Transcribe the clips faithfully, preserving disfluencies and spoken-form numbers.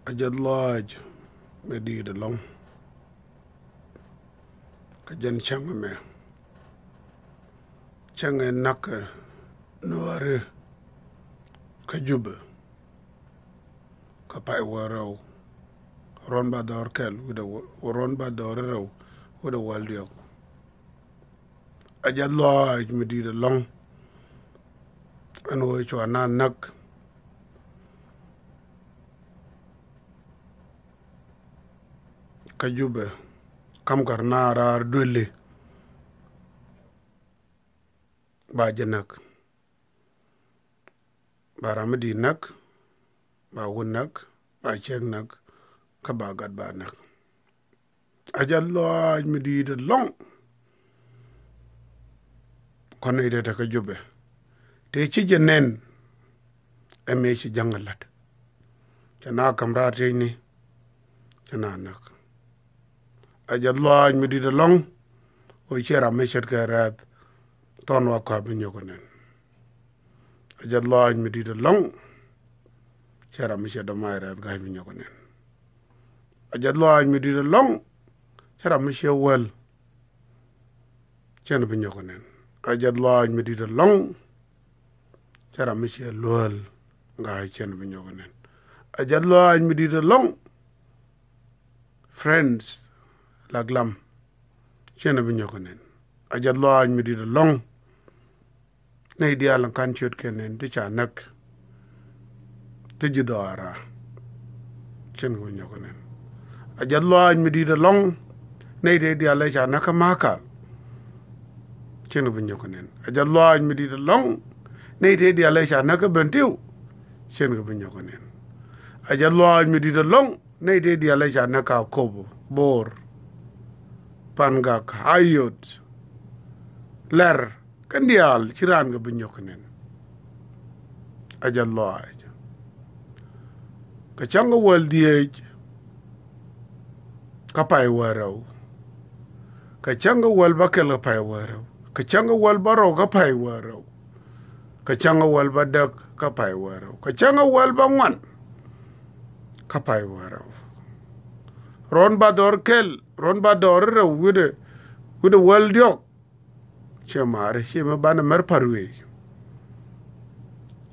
A jɛ lɔaac mi di̱i̱t ɛlɔ̱ŋ. Kä jɛn cäŋ ɛmɛ, cäŋ ɛ näk Nuääri kä Jubɛ kä pay wäl rɛw, ruɔ̱n bä dhɔr kɛl wi̱cdɛ wä-, ruɔ̱n bä dhɔr rɛw wi̱cdɛ wäl diɔ̱k. A jɛ lɔaac mi di̱i̱t ɛlɔ̱ŋ. Ɛn ɣöö cua naath näk kä Jubɛ, ka̱m kär naath raar duëli, ba jɛ näk. Ba ram mi di̱i̱t näk, ba wut näk, ba ciek näk, kä ba gat ba näk. A jɛ lɔaac mi di̱i̱t ɛlɔ̱ŋ. Kɔn nɛy tëë te kä Jubɛ, tëë ci jɛ nɛn, ɛ mëë ci jäŋ ɛ la̱t. Cɛ naath ka̱m raar tiecni, cɛ naath näk. A jɛ lɔaac mi di̱i̱t ɛlɔ̱ŋ. Ɣöö ciɛ ram mi ce̱tkɛ rɛ̈th, thɔn wa kɔa̱p bi nyɔk ɛ nɛn. A jɛ lɔaac mi di̱i̱t ɛlɔ̱ŋ. Ciɛ ram mi ciɛ dɔ̱ma̱c rɛ̈th ga̱a̱c bi nyɔk ɛ nɛn. A jɛ lɔaac mi di̱i̱t ɛlɔ̱ŋ. Ciɛ ram mi ciɛ wäl, ciɛn bi nyɔk ɛ nɛn. A jɛ lɔaac mi di̱i̱t ɛlɔ̱ŋ. Ciɛ ram mi ciɛ luääl, ga̱a̱c ciɛn bi nyɔk ɛ nɛn. A jɛ lɔaac mi di̱i̱t ɛlɔ̱ŋ. Friends, la glam, ciɛn bi nyɔk ɛ nɛn. A jɛ lɔaac mi di̱i̱t ɛlɔ̱ŋ. Nɛy diaal ɛn ka̱n ciöt kɛn nɛn ti ca näk, ti ji̱ dhɔaara, ciɛn bi nyɔk ɛ nɛn. A jɛ lɔaac mi di̱i̱t ɛlɔ̱ŋ. Nɛy tëë diaal ɛ ca näk kä Makal, ciɛn bi nyɔk ɛ nɛn. A jɛ lɔaac mi di̱i̱t ɛlɔ̱ŋ. Nɛy tëë diaal ɛ ca näk kä Bentiu, ciɛn bi nyɔk ɛ nɛn. A jɛ lɔaac mi di̱i̱t ɛlɔ̱ŋ. Nɛy tëë diaal ɛ ca näk kä Akobo, Bor, Pangak, Ayod, Lɛr, kɛn diaal ci raan kɛ bi nyɔk ɛ nɛn. A jɛ lɔaac. Kɛ cäŋ kä wäl dhieec kä pay wäl rɛw. Kɛ cäŋ kä wäl bäkɛl kä pay wäl rɛw. Kɛ cäŋ kä wäl bärɔw kä pay wäl rɛw. Kɛ cäŋ kä wäl bädäk kä pay wäl rɛw. Kɛ cäŋ kä wäl bäŋuan kä pay wäl rɛw. Ruɔ̱n bä dhɔr kɛl, ruɔ̱n bä dhɔr rɛw wi̱cdɛ, wi̱cdɛ wäl diɔ̱k. Ciɛ maari, ciɛ mi banɛ mɛr pa̱r wee.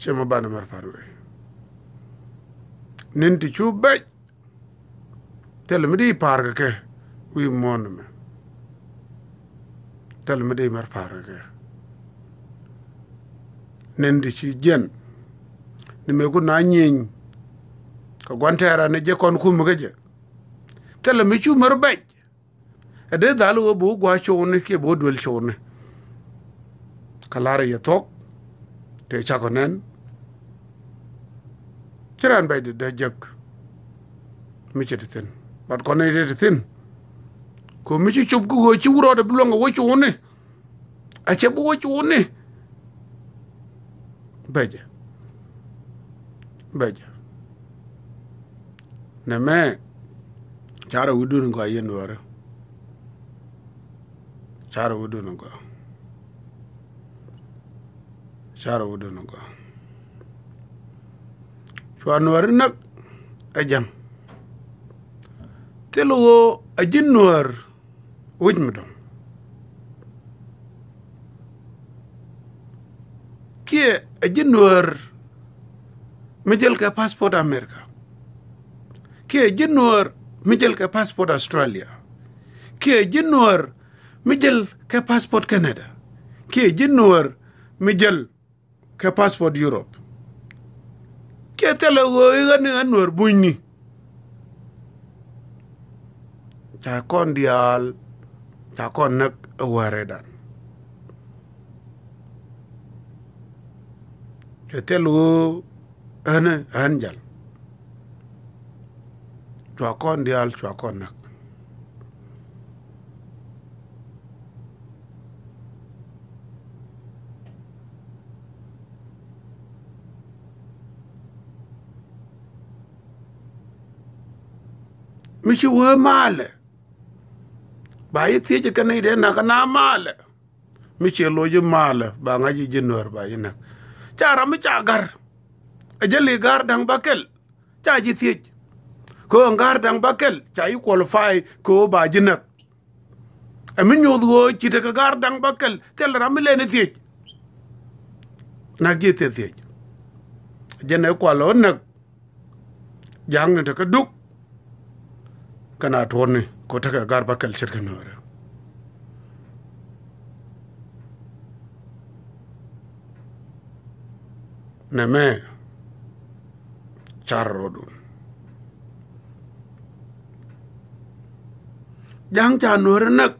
Ciɛ mi banɛ mɛr pa̱r wee. Ni̱n ti cu bɛc, thilɛ mi di pa̱r kɛ kɛ wi̱i̱ muɔ̱ɔ̱n ɛmɛ. Thilɛ mi di mɛr pa̱r kɛ kɛ. Ni̱n ti ci jiɛn, ni mëë kun na nyieny kɛ gua̱n tɛɛr ɛn ɛ jɛ kɔn kumɛ kä jɛ. Thilɛ mi cu mɛr bɛc. Ɛ dee dhal ɣöö bi wä gua̱a̱c cuuni kiɛ bi wä duel cuuni. Kä la̱rä yɛ thuɔ̱k tëë cakɔ nɛn. Ci raan bɛc dee dee jek mi ci ti thi̱n. But kɔn nɛy tëë ti thi̱n, kɛ mi ci cop kä ɣöö ci wut rɔɔdɛ bi luäŋ kɛ wä cuuni. A cɛ bi wä cuuni. Bɛcɛ. Bɛcɛ. Nɛmɛ, carɛ wi̱dun gɔaa yɛn Nuääri. Carɛ wi̱dun gɔaa. Carɛ wi̱dun gɔaa. Cua Nuääri näk ɛ jɛn. Thil ɣöö a ji̱ Nuäär wi̱c mi dɔ̱ŋ. Kiɛ a ji̱ Nuäär mi jäl kɛ passport America. Kiɛ a ji̱ Nuäär mi jäl kɛ passport Australia. Kiɛ a ji̱ Nuäär mi jäl kɛ passport Canada. Kiɛ a ji̱ Nuäär mi jäl kɛ passport Europe. Kiɛ thilɛ ɣöö i̱ ɣän i̱ ɣän Nuäär bunyni. Ca kɔn diaal, ca kɔn näk ɛ wäärɛdan. Cɛ thil ɣöö ɣän ɛ ɣän jäl. Cua kɔn diaal, cua kɔn näk. Mi ci wee maalɛ, ba yi thiec kɛ nɛy dee näk kɛ na maalɛ. Mi ciɛ loc i̱ maalɛ ba ŋa̱c i̱ ji̱ Nuäär ba yi näk. Ca ram mi ca ga̱r, ɛ jäli ga̱r da̱ŋ ba kɛl. Ca ji̱ thiec. Kɛ ɣöö ɛ ga̱r da̱ŋ bäkɛl ca ji̱ qualify kɛ ɣöö ba ji̱ näk. Ɛ mi nyoth ɣöö ci tekɛ ga̱r da̱ŋ bäkɛl thilɛ ram mi lɛn ɛ thiec. Näk ji̱ thiec thiec. Jɛn ɛ kual ɣöö näk. Ja̱a̱ŋni tekɛ duk. Kɛn a tuɔɔrni kɛ ɣöö tekɛ ga̱r bäkɛl ce̱tkɛ Nuäärä. Nɛmɛ car rɔɔdun. Ja̱a̱ŋ ca Nuäärä näk.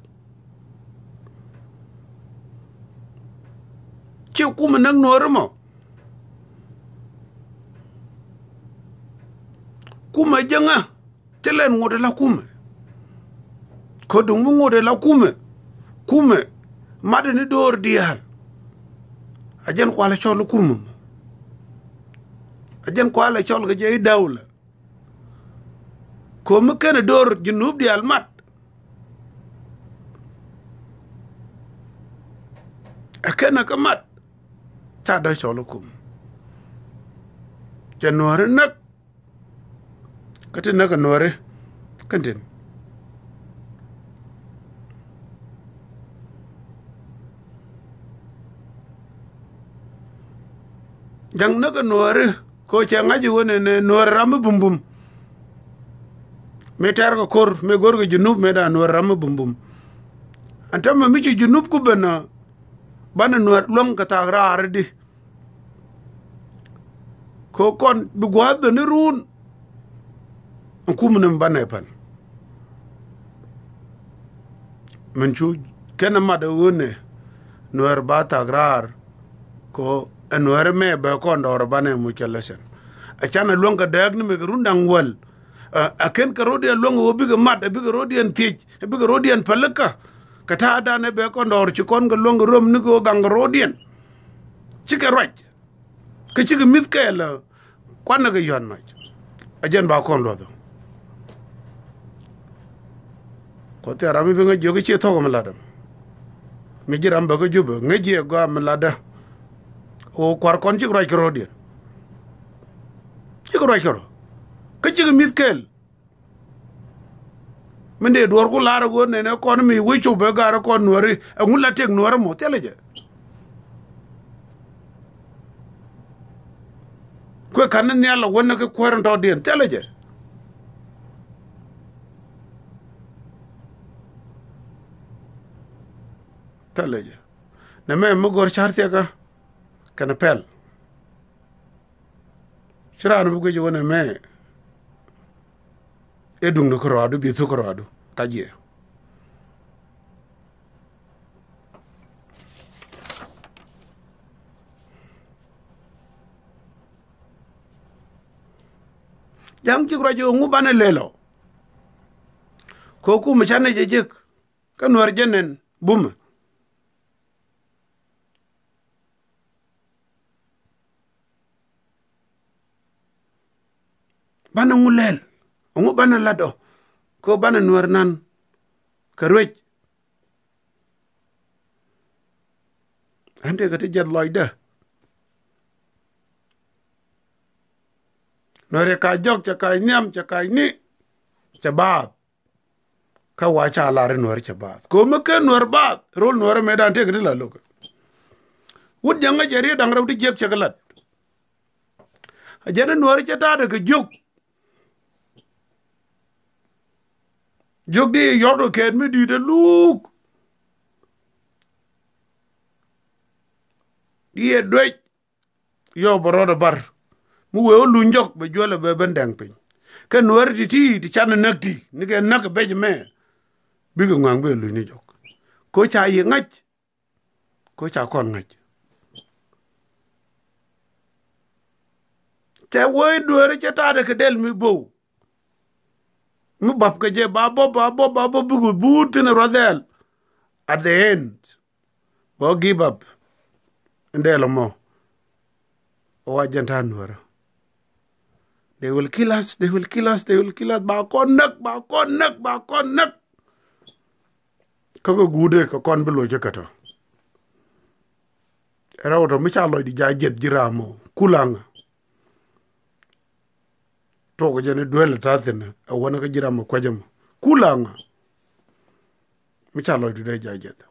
Ci kumɛ näk Nuäärä mɔ. Kumɛ jäŋä. Thilɛ ŋot ɛ la kumɛ. Kä duŋ mi ŋot ɛ la kumɛ. Kumɛ mat ni do̱r diaal. A jɛn kualɛ cɔl kumɛ mɔ. A jɛn kualɛ cɔl kɛ jɛ i̱ dawlɛ. Ko̱mi kenɛ do̱r Junub diaal mat. Ɛ kenɛ kä mat. Ca dee cɔl kumɛ. Cɛ Nuäärä näk. Kä ti näk ɛ Nuäärä kɛn tin. Ja̱ŋ näk ɛ Nuäärä kɛ ɣöö cɛ ŋa̱c i̱ ɣöö nɛnɛ Nuäärä ram mi bumbum. Mëë tɛ̈r kɛ ko̱r mëë go̱r kɛ Junub mëë da̱a̱n Nuäärä ram mi bumbum. Ɛn täämɛ mi ci Junub ku ben ɔ banɛ Nuäär luäŋ kɛ thaak raar i̱di. Kɛ kɔn bi gua̱a̱th ben ni ruun. Ɛn kumɛ ni mi banɛ päl. Min cu kɛn mat ɛ ɣöö nɛ Nuäär ba thaak raar. Kɛ ɛ Nuäär mɛ bɛ kɔn dɔɔr banɛ muc kɛ lesson. Ɛ canɛ luäŋ kɛ dääk ni mëë kɛ run da̱ŋ wäl. Ɛ kɛn kɛ ro̱diɛn luäŋ ɣöö bikɛ mat ɛ bikɛ ro̱diɛn thiec ɛ bikɛ ro̱diɛn pälikä. Kɛ ta̱a̱dan ɛ bɛ kɔn dɔɔr ci kɔn kɛ luäŋ kɛ röm ni kɛ ɣöö gaŋ kɛ ro̱diɛn. Cikɛ ruac. Kä cikɛ mi̱th kɛɛl ɛ kuanɛ kɛ yɔ̱a̱n mac. A jɛn ba kɔn luɔth ɔ. Kuɔth thia ram mi bi ŋäc jiök i̱ ciɛ thok mi latdä. Mi ji̱ ram bä kä Jubɛ ŋäc jiɛ gɔaa mi latdä. Ɣöö kua̱r kɔn cikɛ ruac kɛ ro̱diɛn. Cikɛ ruac kɛ rɔ. Kä cikɛ mi̱th kɛɛl. Min dee duɔ̱ɔ̱r ku la̱r ɛ ɣöö nɛnɛ kɔn mi wec cop ɛ ga̱r ɛ kɔn Nuääri ɛŋu la tëk Nuäärä mɔ thilɛ jɛ. Kuɛ ka̱n ni nhial ɛ wän ɛ kɛ kuäär in tɔ̱diɛn thilɛ jɛ. Thilɛ jɛ. Nɛmɛ mi go̱r ca̱r thiakä kɛnɛ pɛl. Ci raan bi guic ɣöö nɛmɛ ëë duŋdu kärɔaadu bi thuk kärɔaadu ka jiɛ. Ja̱ŋ cik ruac ɣöö ŋu banɛ lël ɔ. Kɛ ɣöö kumɛ canɛ jɛ jek kä Nuäär jɛ nɛn bumɛ. Banɛ ŋu lɛl ŋu banɛ lat ɔ kɛ banɛ Nuäär nan kɛ ruec. Ɛn tëëkɛ ti jiɛth lɔcdä. Nuäär cɛ kac jɔk, cɛ kac nhiam, cɛ kac ni, cɛ baath. Kä wa ca lar i̱ Nuäär cɛ baath. Ko̱mi ken Nuäär baath rol Nuäär mëëdan tëëkɛ ti la lo̱k. Wut Ja̱ŋä cɛ riet da̱ŋ rɛw ti jiäk cɛ kɛ lat. A jɛn i̱ Nuäär cɛ ta̱a̱dɛ kɛ jiök. Jiök di yɔ̱k kɛɛt mi di̱i̱t ɛ luuk. Di ɛ duec. Yɔw bɛ rɔɔdɛ bar mi wee wä luny jɔk bɛ juɔlɛ bɛ ben dɛŋ piny. Kɛ Nuäär ti̱ti̱ ti canɛ näk ti ni kɛ näk bec mɛ. Bikɛ ŋɔaŋ bikɛ luny ni jɔk. Ko ca yi ŋa̱c. Ko ca kɔn ŋa̱c. Cɛ wee dueeri cɛ ta̱a̱dɛ kɛ dɛl mi bo̱w. Mi bap kɛ jɛ ba bop ba bop ba bop bikɛ buut thin ruath dhɛl. At the end bä give up. Ndɛl mɔ. Wa jɛn ta̱a̱ Nuäärä. They will kill us, they will kill us, they will kill us. Ba kɔn näk, ba kɔn näk, ba kɔn näk. Kä kɛ guudɛ kɛ kɔn bi loc kä kätɔ. Rɛw tɔ mi ca lɔcdi ja jiɛth ji̱ ram mɔ kulaŋä. tuɔk jɛ ni duel ta̱thi̱n ɛ wänä kä ji̱ ram ɛ kuecä mɔ. Kula ŋa mi ca lɔcdu dee ja̱ jeth.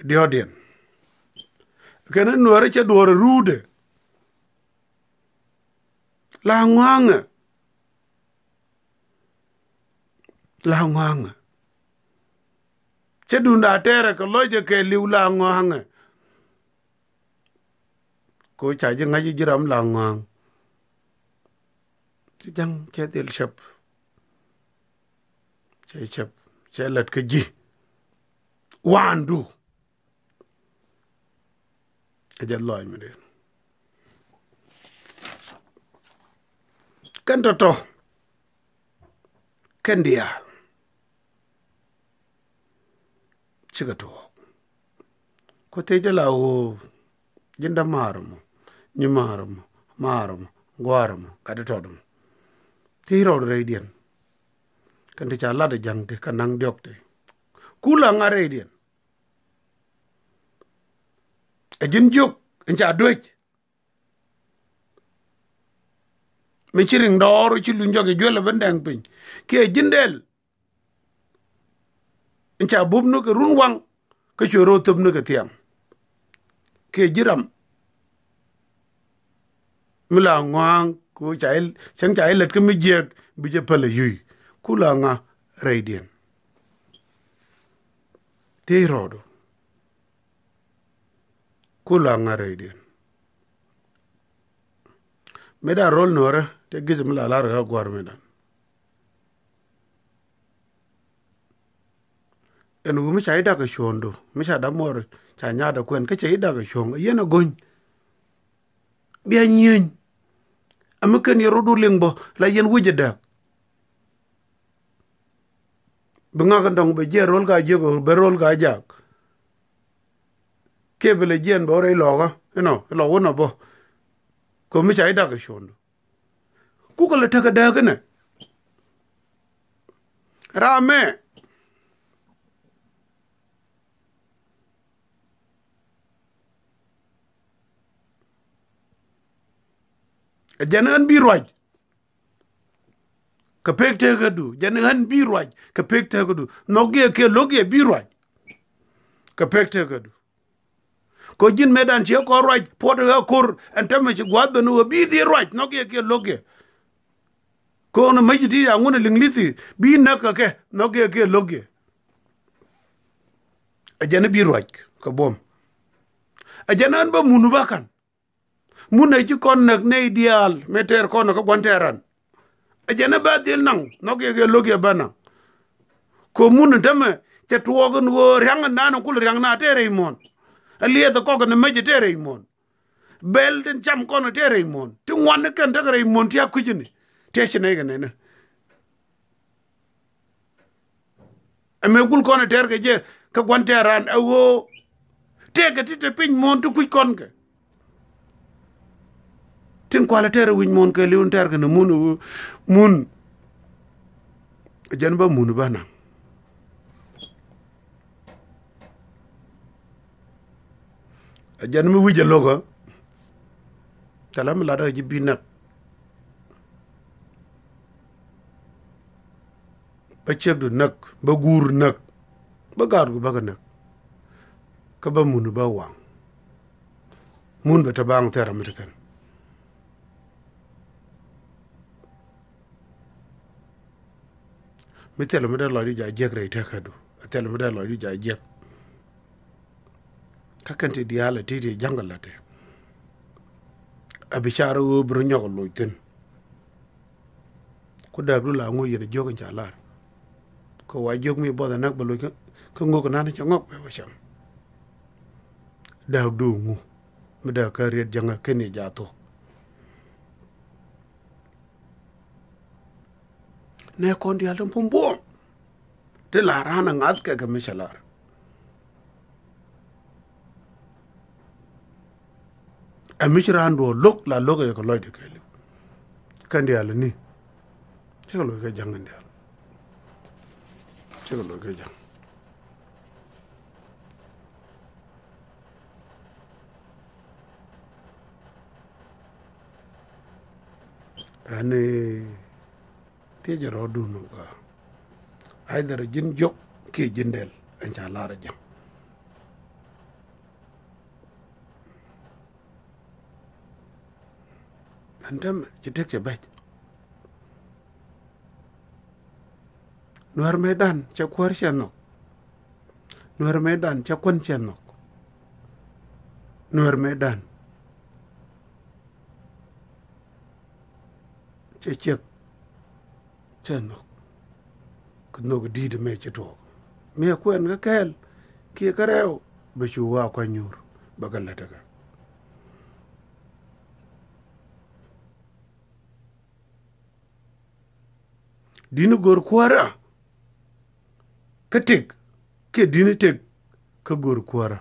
Diɔ̱ɔ̱diɛn kɛn in nuäärä cɛ duɔ̱ɔ̱r ruudɛ. La ŋɔaŋɛ. La ŋɔaŋɛ. Cɛ dunda tɛɛrɛ kɛ lɔcdɛ kɛ li̱w la ŋɔaŋɛ. Ko ca ji̱ ŋa̱c ji̱ ram la ŋɔaŋ. Ci ja̱ŋ cɛ dhil cäp. Cɛ cäp cɛ lät kä ji̱. Waandu. Ɛ jɛ lɔc mi den kɛn tɔ̱tɔ̱. Kɛn diaal cikɛ tuɔɔk. Ku thiecdä la ɣöö ji̱n dämaar mɔ, nyimaar mɔ, maar mɔ, gua̱a̱r mɔ, gat tɔt mɔ. Thiec rɔɔd rɛydiɛn. Kɛn ti ca lat ɛ ja̱ŋ ti kɛ naŋ diɔ̱k ti. Kula ŋa̱ rɛydiɛn. Ɛ ji̱n jiök in ca duec. Mi ci riŋ dɔɔr ci luny jɔk i̱ juël ɛ ben dɛŋ piny kiɛ ji̱n dɛl. In ca bup ni kɛ run waŋ kä cuɛ ro̱o̱ thöp ni kɛ thiaŋ. Kiɛ ji̱ ram mi la ŋɔa̱a̱ŋ ku ca i̱ cäŋ ca i̱ lät kä mi jiɛɛk bi jɛ päl ɛ yuy. Kula ŋa rɛydiɛn. Thiec rɔɔdu. Kula ŋa̱ rɛydiɛn. Mëë dan ro̱l nuɔ̱ɔ̱rä te gi̱th mi la lar ɣä gua̱r mëë dan. Ɛn ɣöö mi ca i̱ dak ɛ cuɔ̱ɔ̱ŋdu mi ca dap muɔɔr ca nyaat ɛ kuɛn kä cɛ i̱ dak ɛ cuɔ̱ɔ̱ŋ ɛ yɛn ɛ go̱ny. Bia nyieny. Ɛ mi ken yɛ rɔdu liŋ bä la yɛn wec ɛ dääk. Bi ŋak in dɔ̱ŋ bɛ jiɛn ro̱l ka jiök bɛ ro̱l ka jak. Kiɛ bi lɛ jiɛn bɛ wä rɛy lɔkä inɔ ilɔ wä nɔ bä. Kɛ mi ca i̱ dak i̱ cuɔ̱ndu kukɛ lɛ tekɛ dääk inɛ. Ram mɛ ɛ jɛn ɣän bi ruac. Kɛ pek tekädu jɛn ɣän bi ruac kɛ pek tekädu. Nhɔk yɛ kiɛ lo̱k yɛ bi ruac. Kɛ pek tekädu. Kɛ ji̱n metdan ciɛ kɔn ruac puɔt ɣä ko̱r ɛn tämɛ ci gua̱a̱th ben ɣä bi dhil ruac nhɔk yɛ kiɛ lo̱k yɛ. Kɛ ɣän mäc ti yaŋun ɛ liŋ li̱thi bi näk kɛ kɛ nhɔk yɛ kiɛ lo̱k yɛ. Ɛ jɛn bi ruac kɛ buɔ̱m. Ɛ jɛn ɣän bä mun bä ka̱n. Mun ɛ ci kɔn näk nɛy diaal mëë tɛɛr kɔn ɛ kä gua̱n tɛɛr ran. Ɛ jɛn ɛ bä dhil naŋ nhɔk yɛ kɛ lo̱k yɛ bä naŋ. Kɛ mun ɛ tämɛ cɛ tuɔɔk in ɣöö ria̱ŋ in naan in kul ria̱ŋ na tɛɛr rɛy muɔ̱ɔ̱n. Ɛ liɛth ɛ kɔk in ɛ mec ɛ tɛɛr rɛy muɔ̱ɔ̱n. Bɛl tin cam kɔn ɛ tɛɛr rɛy muɔ̱ɔ̱n ti ŋuan ni kɛn tekɛ rɛy muɔ̱ɔ̱n ti a kui̱cini. Ti a ci nɛy kɛ nɛnɛ. Ɛ mëë gul kɔn ɛ tɛɛr kɛ jɛ kä gua̱n tɛɛr ran ɛ ɣöö tëëkɛ ti te piny muɔ̱ɔ̱n ti kui̱c kɔn kɛ. Tin kualɛ tɛɛr ɛ wi̱c muɔ̱ɔ̱n kɛ li̱w in tɛɛr kɛ ni mun ɛ ɣöö mun. Ɛ jɛn bä mun bä naŋ. Ɛ jɛn mi wi̱c ɛ lo̱kä. Thilɛ mi lat ɣä ji̱ bi näk. Bä ciekdu näk bä guur näk. Bä gaatku bä kɛ näk. Kä bä mun bä waŋ. Mun bɛ te baŋ thɛr ram mi te thi̱n. Mi thilɛ mi dee lɔcdu ja̱ jiäk rɛy tekädu a thilɛ mi dee lɔcdu ja̱ jiäk. Kä kɛn ti diaal ɛ ti̱ti̱ ja̱ŋ kɛ la̱t ɛ. A bi car ɣöö bi rɔ nyɔk ɛ loc thi̱n. Ku dääkdu la ŋu yɛn jiök in ca lar. Kɛ wa jiök mi buɔth ɛ näk bɛ loc kä ŋök nan cɛ ŋɔk bɛ wä cam. Dääkdu ŋu mi dääk kä riet jäŋä ken yɛ jaathu. Nɛ kɔn diaal tin pum buɔm. Ti la raan a ŋa̱th kɛ kɛ mi cɛ lar. Ɛ mi ci raan duɔ lo̱k la lo̱k ɛ kɛ lɔcdɛ kɛɛliw. Kɛn diaal ni. Cikɛ loc kɛ ja̱ŋ kɛn diaal. Cikɛ loc kɛ ja̱ŋ. Ɛn i̱ thiecɛ rɔɔdun ɔ gɔaa. Either ji̱n jiök kiɛ ji̱n dɛl ɛn ca lar ɛ jɛ. Ɛn täämɛ ci tëk cɛ bɛc. Nuäär mëëdan cɛ kuäär cɛ nhɔk. Nuäär mëëdan cɛ kuän cɛ nhɔk. Nuäär mëëdan cɛ ciek cɛ nhɔk. Kɛ nhök di̱i̱t mëë ci tuɔɔk. Mëë kuɛn kä kɛɛl kiɛ kä rɛw bɛ cu wa kuany nyuur bɛ kɛ lät ɛ kɛ. Di̱t ni go̱r kuäärä kä tëk kiɛ di̱t ni tëk kä go̱r kuäärä.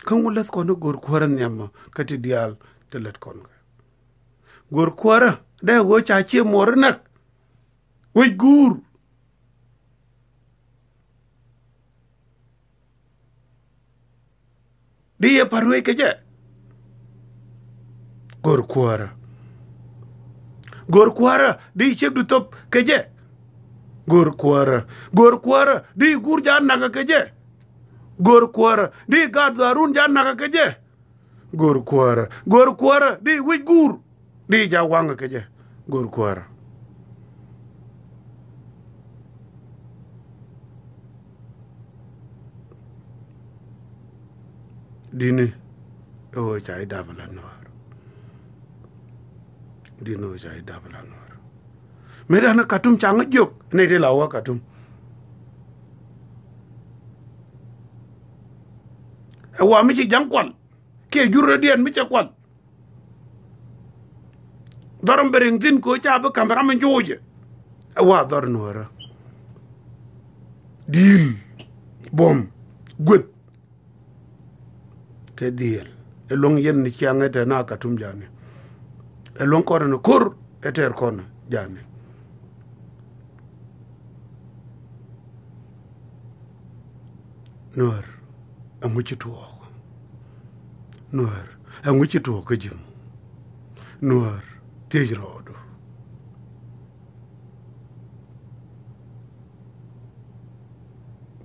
Kä ŋu läth kɔn ni go̱r kuäärä nhiamä kä ti diaal ti lät kɔn kɛ. Go̱r kuäärä dee ɣöö ca cie muɔɔri näk. Wec guur. Di yɛ pa̱r wec kɛ jɛ. Go̱r kuäärä. Go̱r kuäärä di ciekdu thop kɛ jɛ. Go̱r kuäärä. Go̱r kuäärä di guur ja̱ nakä kɛ jɛ. Go̱r kuäärä di gaat dhuaarun ja̱ nakä kɛ jɛ. Go̱r kuäärä. Go̱r kuäärä di wi̱c guur di ja̱ waŋä kɛ jɛ. Go̱r kuäärä. Di̱t ni ɛ ɣöö ca i̱ dap ala nuäär. Di̱t ni ɣöö ca i̱ dap ala nuäär. Mëë dan ɛ Katum ca ŋä jiök nɛy ti la wä Katum. Ɛ wa mi ci ja̱ŋ kual kiɛ jur rɔ diɛn mi cɛ kual. Dhɔr mi bɛ riŋ thi̱n kɛ ɣöö ca bi ka̱m ram mi jo̱o̱cɛ. Ɛ wa dhɔr nuäärä. Di̱i̱l buɔ̱m gueth. Kɛ dhieel ɛ luäŋ yɛn ni ciaŋ ɛ tɛn a Katum ja̱a̱ni. Ɛ luäŋ kɔn ni ko̱r ɛ tɛr kɔn ja̱a̱ni. Nuäär ɛŋu ci tuɔɔk? Nuäär ɛŋu ci tuɔɔk kä ji̱m? Nuäär thiec rɔɔdu.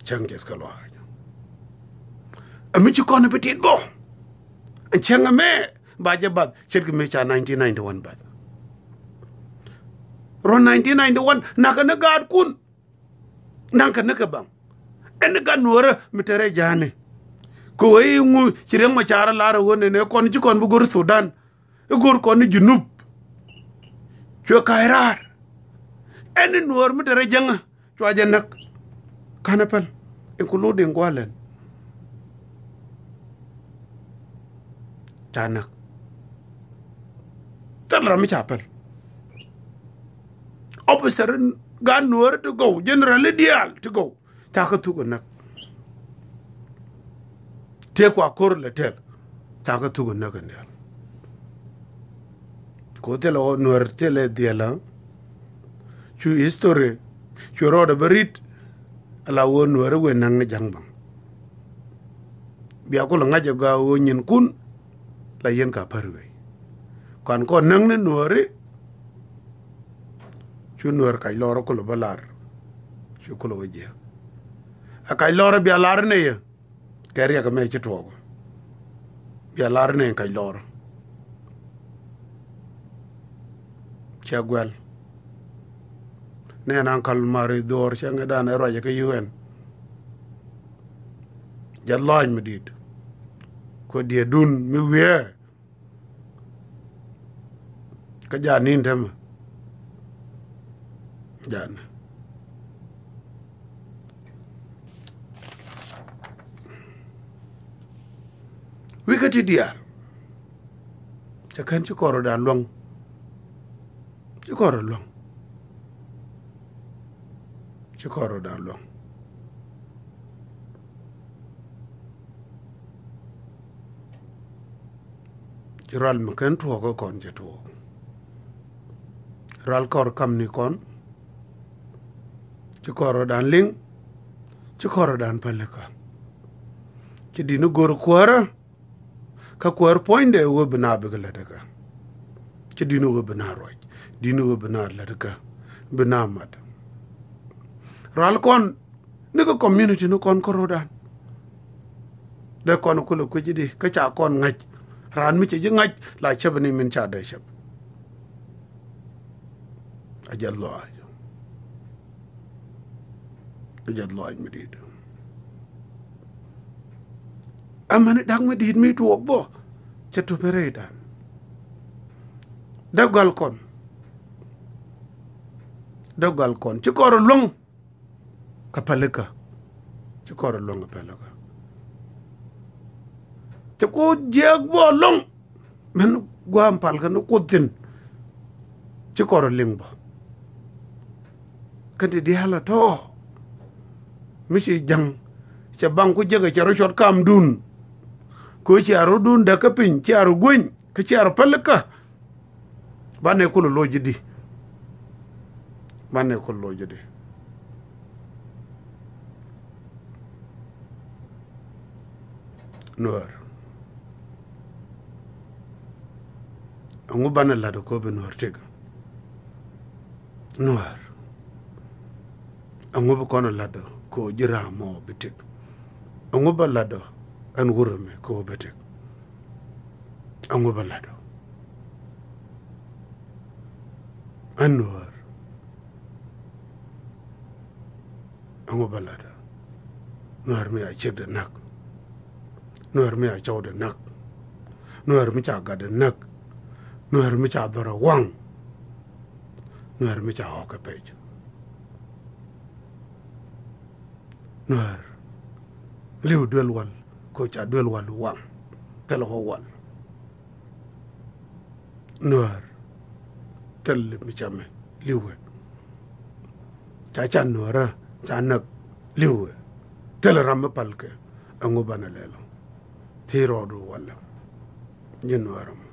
Cäŋ jɛth kä luaak. Ɛ mi ci kɔn bi tit bɔ. Ɛ cäŋ ɛmɛ ba jɛ bath ce̱tkɛ mi ca nineteen ninety-one bath. Rɔ nineteen ninety-one nakä ni gaatkun. Nakä ni kɛ baŋ. Ɛn ni gat nuɔrä mi tɛrɛ ja̱a̱ni. Kɛ wee iŋu ci Riɛk Macar lar ɛ ɣöö nɛnɛ kɔn ci kɔn bi go̱r Thudan. I̱ go̱r kɔn ni Junub. Cuɛ ka̱a̱c raar. Ɛn ni nuɔɔr mi te rɛy jäŋä cua jɛ näk. Ka̱n ɛ päl including gua̱a̱lɛn. Ca näk. Thil ram mi ca päl. Officer in gaat nuɔɔri ti gɔw, general in diaal ti gɔw. Ca kä thuk ɛ näk. Tëë kua ko̱r lɛ tɛl. Ca kä thuk ɛ näk ɛn diaal. Ko thilɛ ɣöö nuɛr thilɛ dhiɛl ɛ. Cu history cu rɔɔdɛ bä rit. Ala ɣöö nuɛr i̱ wëë näk ni ja̱ŋ baŋ. Bia kulɛ ŋa̱c ɛ gɔaa ɣöö nyinkun la yien ka pär wei. Kɔn kɔn näk ni nuɔɔri. Cu nuɛr kac lɔr kulɛ bä lar. Cu kulɛ wä jiääk. Ɛ kac lɔr bia lar ni yɛ. Kɛ riɛk ɛmɛ ci tuɔɔk. Bia lar ni kac lɔr. Cɛ guɛl. Nɛn Uncle Mari Dhuɔr cɛ ŋädan ɛ ruacɛ kä U N. Jɛ lɔc mi di̱i̱t. Kɔ diɛɛdun mi wiee. Kä ja̱ ni̱n täämɛ. Ja̱ ni. Wi̱i̱ kä ti diaal. Cɛ kɛn ci kɔr rɔdan luäŋ. Ci kɔr rɔ luäŋ. Ci kɔr rɔdan luäŋ. Ci ral mi ken tuɔɔk kä kɔn cɛ tuɔɔk. Ral kɔr kam ni kɔn. Ci kɔr rɔdan liŋ. Ci kɔr rɔdan pälikä. Ci di̱t ni go̱r kuäärä. Kä kuäär puɔ̱nydɛ ɣöö bi na bikɛ lät kä. Ci di̱n ɣöö bi na ruac. Di̱n ɣöö bi na lät kä. Bi na mat. Ral kɔn ni kä community ni kɔn kä ro̱dan. Dee kɔn kulɛ kui̱c di kä ca kɔn ŋa̱c. Raan mi cɛ ji̱ ŋa̱c la cäp ni min ca dee cäp. A jɛ lɔaac. A jɛ lɔaac mi di̱i̱t. Amäni da̱k mi di̱i̱t mi tuɔɔk bä. Cɛ tup mi rɛydan. Dee gal kɔn. Dee gal kɔn. Ci kɔr luäŋ. Kä pälikä. Ci kɔr luäŋ kä pälikä. Ci ku jiɛk bä luäŋ. Min gua̱a̱m pal kä ni Kuoth thi̱n. Ci kɔr liŋ bä. Kä ti diaal a tɔ̱. Mi ci ja̱ŋ. Cɛ baŋ ku jekɛ cɛ rɔ cuɔt kamdun. Kɛ cia rɔ dun däk kä piny, cia rɔ gueny, kä cia rɔ pälikä. Banɛ kulɛ loc ji̱ di. Banɛ kulɛ loc ji̱ di. Nuäär. Ɛŋu banɛ la̱t ɛ kɔ bi Nuäär tëk? Nuäär. Ɛŋu bi kɔn ɛ la̱t ɛ kɔ ji̱ raam mɔ bi tëk? Ɛŋu bä la̱t ɛ ɛn wurɛ mi kɔ bi tëk? Ɛŋu bä la̱t ɛ? Ɛn Nuäär. Ɛŋu bä la̱t ɛ? Nuäär mi a ciekdɛ näk. Nuäär mi a cɔwdɛ näk. Nuäär mi ca gatdɛ näk. Nuäär mi ca dhɔrɛ waŋ. Nuäär mi ca ɣɔ̱k kɛ pec. Nuäär li̱w duel wal, ko ca duel wal waŋ. Thilɛ ɣɔ̱k wal. Nuäär thil mi camɛ li̱wɛ. Ca can Nuäärä ca näk li̱wɛ. Thil ram mi pal kɛ. Ɛŋu banɛ lɛl ɔ? Thiec rɔɔdu walɛ. Ji̱ Nuäärä mɔ.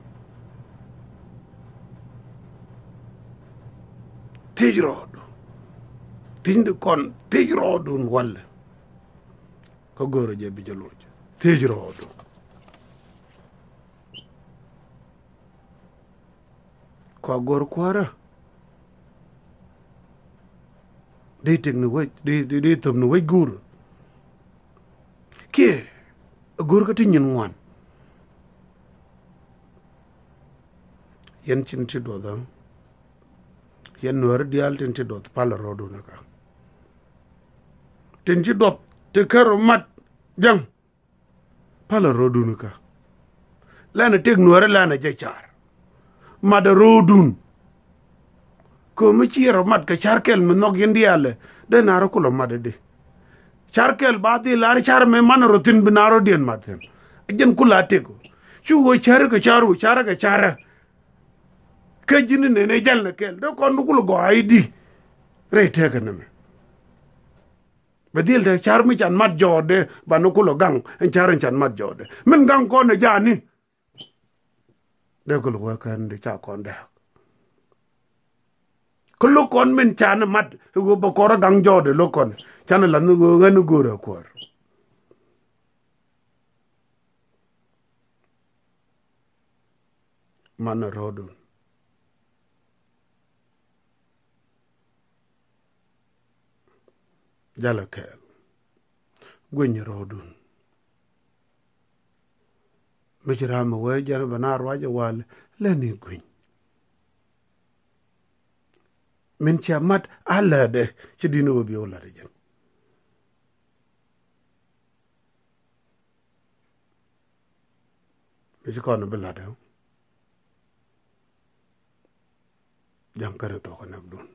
Thiec rɔɔdu. Thiecni kɔn thiec rɔɔdun walɛ. Kä go̱o̱rä jɛ bi jɛ loc. Thiec rɔɔdu. Kua go̱r kuäärä. Di tik ni wec, di, di, di thop ni wec guur. Kiɛ go̱r kä ti nyin ŋuan. Yɛn cin ti duɔth ɔ. Yɛn Nuäärä diaal tin ti duɔth palɛ rɔɔdun kä. Tin ti duɔth ti kär mat ja̱ŋ. Palɛ rɔɔdun kä. Lɛnɛ tëk Nuäärä lɛnɛ jɛ car. Matdɛ rɔɔdun. Kömi ciɛ rɔ mat kɛ car kɛl mi nhɔk yɛn diaalɛ. Dee na rɔ kulɔ matdɛ di. Car kɛl ba dhil lar car mɛ manɛ rɔ thi̱n bi na rɔ diɛn mat thi̱n. Jɛn kula tëk. Cu wä car kɛ car wä car kɛ car. Kä ji̱n nɛnɛ jal nɛ kɛl. Dee kɔn bi kulɔ gɔaa i̱di. Rɛy tëkɛ nɛmɛ. Bɛ dhil te car mi can mat jɔɔtdɛ banɛ kulɔ gaŋ ɛn car in can mat jɔɔtdɛ. Min gaŋ kɔn ɛ ja̱a̱ni. Dee kulɔ wee kɛn di ca kɔn dɛɛk. Kä lo̱k kɔn min can mat ɛ ɣöö bɛ kɔrä gaŋ jɔɔtdɛ lo̱k kɔn. Can ɛ lath ni ɣöö ɣän ni go̱o̱rɛ kuäär. Manɛ rɔɔdun. Jalɛ kɛɛl. Gui̱ny rɔɔdun. Mi ci ram mi wee jɛn bɛ na ruac ɛ wal lɛ ni gui̱ny. Min cia mat a lätdɛ ci di̱n ɣöö bi wä la̱t ɛ jɛn. Mi ci kɔn bi la̱t ɛ. Ja̱ŋ kɛnɛ thok kɛ näk dun.